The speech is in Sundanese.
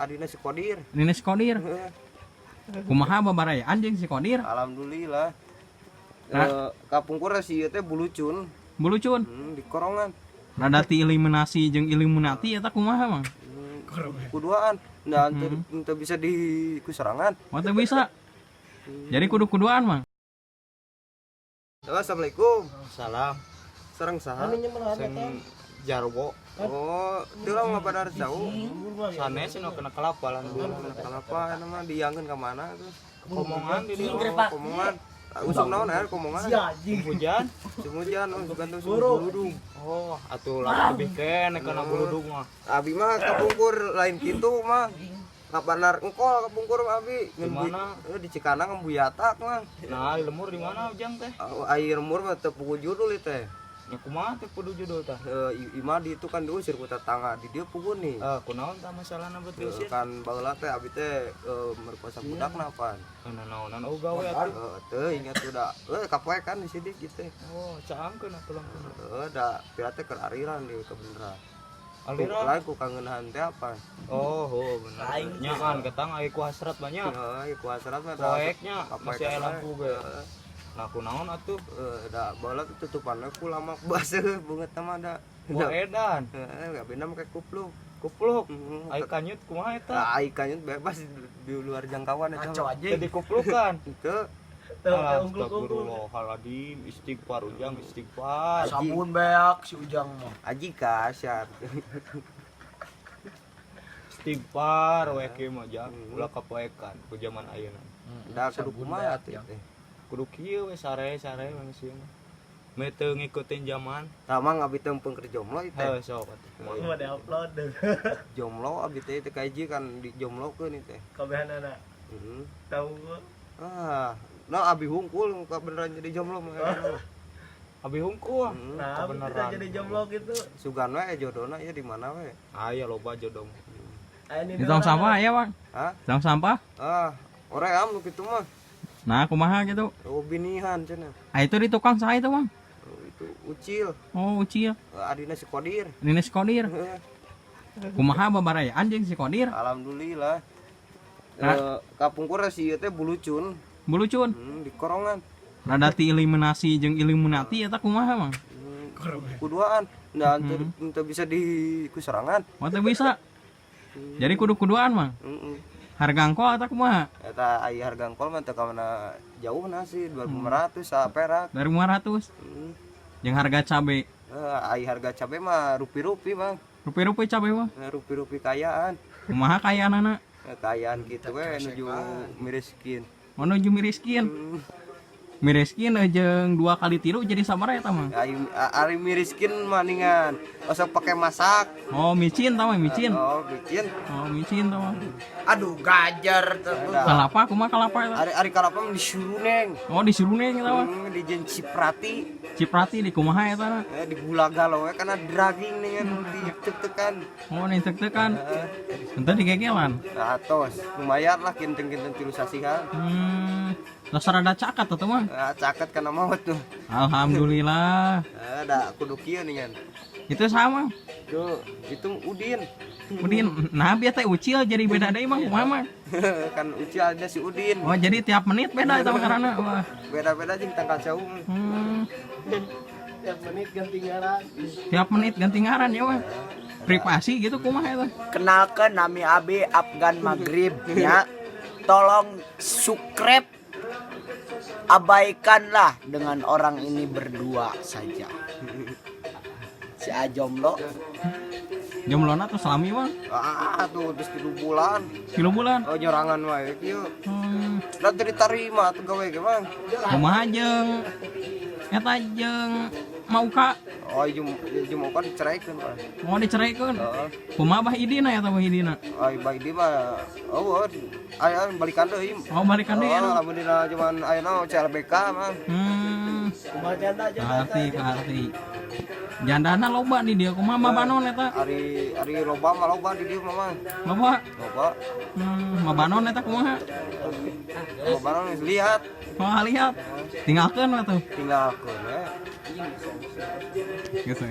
Adina si Kodir. Nina si Kodir. Kumaha babarayaan jeung si Kodir? Alhamdulillah. Nah. Eh, kapungkur si ieu teh bulucun. Bulucun. Di korongan. Rada ti eliminasi jeung Illuminati eta kumaha, Mang? Kuduaan. Nah, teu bisa di kuserangan. Oh, teu bisa. Jadi kudu kuduaan, Mang. Halo, assalamualaikum. Salam. Sareng saha? Sing jarwo. Oh, teu lah ngapadar jauh. Sanes nu kena kelapa, alhamdulillah. Kenapa nama diangkeun ka mana tuh? Komongan di dieu. Oh, komongan. Ah, usum naon air komongan? Hujan. Usum hujan, oh, gantung usum buludung. Oh, atuh lah lebih kene kana buludung mah. Abi mah kapungkur lain kitu mah. Kapanar engkol kapungkur mah abi. Di mana? Eh, di Cikanang Buyatak mah. Nah, lembur di mana ujang teh? Ah, air lembur mah teu puguh judul ieu teh. Ya kumaha teh kudu judul tah? Eh, imah di itu kan diusir ku tetangga di dieu puguh nih. Eh, kunaon tah masalahna bet Eh, diusir? kan baheula teh abi teh merkosa budakna pan. Kana naonan oh gawe atuh. Eh, teu ingat udah. Eh, kapoe kan di sini gitu. Oh, caangkeun atuh langsung. Eh, da pira teh keur ariran di kebeneran. Aliran. Lain ku kangenahan teh apa? Oh, bener. Nya kan ketang aya ku hasrat banyak. Heeh, ku hasrat mah da- Poeknya kapoe masih aya kan lampu ge. Heeh. Nah, kunaon atuh? Eh, da baheula teh tutupanna ku lama baseuh beungeut mah da. Wah, edan. Heeh, gak beda make kupluk. Kupluk. Heeh. Aya kanyut kumaha eta? Nah, ai kanyut bebas di luar jangkauan eta. Ngaco mah. aja. Jadi kuplukan. Henteu. Astagfirullahaladzim, istighfar ujang, istighfar. Sabun beak si Ujang mah. Aji kasyar. Istighfar we kieu mah jang, ulah kapoekan ku zaman ayeuna. Da kudu Sabun kumaha beak, atuh Jang. teh. Kudu kieu we sare-sare manusia mah. Me teu ngikutin zaman. Tah mah abi teh empeng keur jomblo ieu teh. Heuh sok atuh. Mau di-upload Jomblo abi teh teh kaji kan dijomblokeun ieu teh. kabehanana. Heeh. Tahu gua. Ah, nah abi hungkul ka beneran jadi jomblo mah. Abi hungkul. Heeh. Nah, Kebenaran. bisa jadi jomblo gitu. Sugan we jodona ieu di mana we? Aya loba jodoh. Aya Di tong sampah aya, Bang? Hah? Tong sampah? Ah, oream nu kitu mah. Nah, kumaha gitu? Oh, binihan cenah. Ah, itu di tukang saha itu, Bang? Oh, itu Ucil. Oh, Ucil. Eh, adina si Kodir. Nina si Kodir. Heeh. Kumaha babarayaan jeung si Kodir? Alhamdulillah. Nah. Eh, kapungkur si ieu teh bulucun. Bulucun. Di korongan. Rada ti eliminasi jeung Illuminati eta kumaha, Mang? Kuduaan. Nah, teu bisa di kuserangan. Oh, teu bisa. Jadi kudu kuduaan, Mang. Heeh. Harga engkol eta kumaha? Eta ai harga engkol mah teu ka mana jauh na sih 2500 saperak. Dari 500. Heeh. Jeung harga cabe. Eh, ai harga cabe mah rupi-rupi, Bang. Rupi-rupi cabe mah. Eh, rupi-rupi kayaan. Kumaha kayaanana? Eh, kayaan gitu we nuju miriskin. Menuju miriskin. Miriskin jeung dua kali tilu jadi sabaraha eta, Mang? Ai ari miriskin maningan. Osok pakai masak. Oh, micin tah mah, micin. Oh, bikin. Oh, micin tah mah. Aduh, gajar tuh. Kalapa kumaha kalapa eta? Ari ari kalapa mah disuruneng. Oh, disuruneng eta mah. Di jeung Ciprati. Ciprati di kumaha eta na? Eh, di gula galau we kana dragging dengan ditek-tekan. Oh, ditek-tekan. Ente digegelan. Nah, tos lumayan lah kinteng-kinteng tilu sasihan. Dasar rada cakat atuh mah. Nah, caket kana maut tuh. Alhamdulillah. Eh, da kudu kieu nih. Itu sama. Tuh, itu Udin. Udin, nah biar teh Ucil jadi beda deui mah kumaha mah. Kan Ucil ada si Udin. Oh, jadi tiap menit beda eta mah karena wah. Beda-beda jeung tangkal jauh. Tiap menit ganti ngaran. Tiap menit ganti ngaran ya wah. Privasi gitu kumaha eta? Kenalkan nami Abi Afgan Maghrib ya. Tolong subscribe, abaikanlah dengan orang ini berdua saja. Si Ajomlo. Jomblona tuh selami mah. Ah, tuh geus 3 bulan. 3 bulan. Oh, nyorangan wae kieu. Da teu diterima tuh gawe ge, Bang. Kumaha jeung eta jeung Mauka? Oh, jeung jeung Mauka diceraikeun, Pak. Mau diceraikeun? Heeh. Kumaha Bah Idina eta Bah Idina? Ai Bah Idi mah oh, aya balikan deui. Oh, balikan deui. Oh, lamun dina jaman ayeuna CLBK mah. Kumaha janda janda? Arti arti. Jandana loba di dia kumaha mabanon eta? Ari ari loba mah loba di dieu mah. Loba. Loba. Mabanon eta kumaha? Mabanon geus lihat. Oh, lihat. Tinggalkeun we tuh. Tinggalkeun we. Gitu.